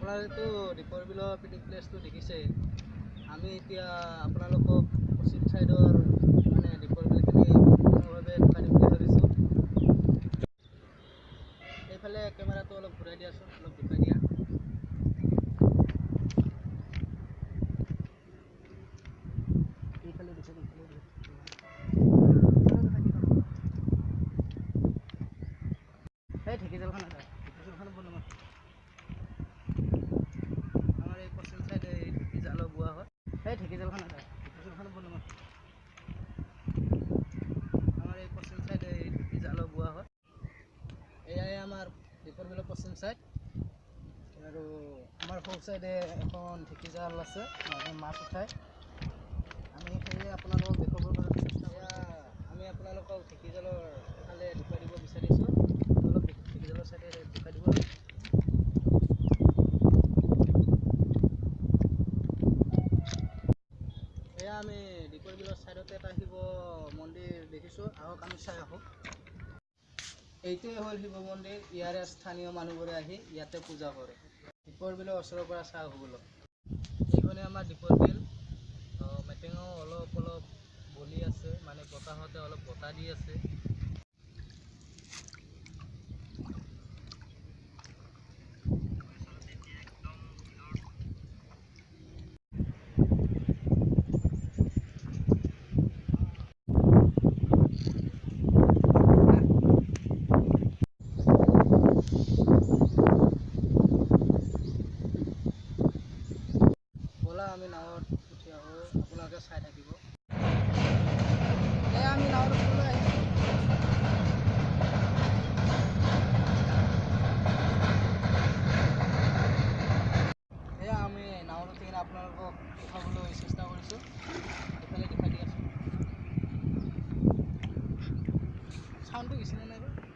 আপোনালোকেতো দীপৰ বিলৰ পিকনিক প্লেচটো দেখিছে। আমি এতিয়া আপোনালোকক পশ্চিম চাইডৰ মানে দীপৰ বিলখিনি সম্পূৰ্ণভাৱে দেখাই দিম বুলি ভাবিছোঁ। এইফালে কেমেৰাটো অলপ ঘূৰাই দিয়াচোন, অলপ দেখুৱাই দিয়া। এইফালে দেখুৱাই দিয়া, এইফালে দেখাই দিয়া। এই ঢেকীজালখন আছে, ঢেকীজালখন বনোৱা। আমাৰ এই পশ্চিম চাইডে এই ঢেকীজালো বোৱা হয়। এই ঢেকীজালখন আছে, ঢেকীজালখন বনোৱা। আমাৰ এই পশ্চিম চাইডে এই ঢেকীজালো বোৱা হয়। এয়াই আমাৰ দীপৰ বিলৰ পশ্চিম চাইড। আৰু আমাৰ সোঁ চাইডে এখন ঢেকীজাল আছে, মানুহে মাছ উঠায়। আমি সেয়ে আপোনালোকক দেখুৱাবৰ কাৰণে চেষ্টা, এয়া আমি আপোনালোকক ঢেকীজালৰ ফালে দেখুৱাই দিব বিচাৰিছোঁ। অলপ ঢেকীজালৰ চাইডে দেখুৱাই দিব। এয়া আমি দীপৰ বিলৰ চাইডতে এটা শিৱ মন্দিৰ দেখিছোঁ, আহক আমি চাই আহোঁ। এইটোৱে হ'ল শিৱ মন্দিৰ। ইয়াৰে স্থানীয় মানুহবোৰে আহি ইয়াতে পূজা কৰে। দীপৰ বিলৰ ওচৰৰ পৰা চাই আহোঁ ব'লক। এইখনে আমাৰ দীপৰ বিল। মেটেঙাও অলপ অলপ বলি আছে, মানে বতাহতে অলপ বতাহ দি আছে। ব'লা আমি নাৱত উঠি আহোঁ, আপোনালোকে চাই থাকিব। এয়া আমি নাৱৰ ওচৰলৈ আহিছোঁ। এয়া আমি নাৱত উঠি কিনে আপোনালোকক দেখুৱাবলৈ চেষ্টা কৰিছোঁ। এইফালে দেখাই দি আছোঁ। চাউণ্ডটো গৈছেনে নাই বাৰু?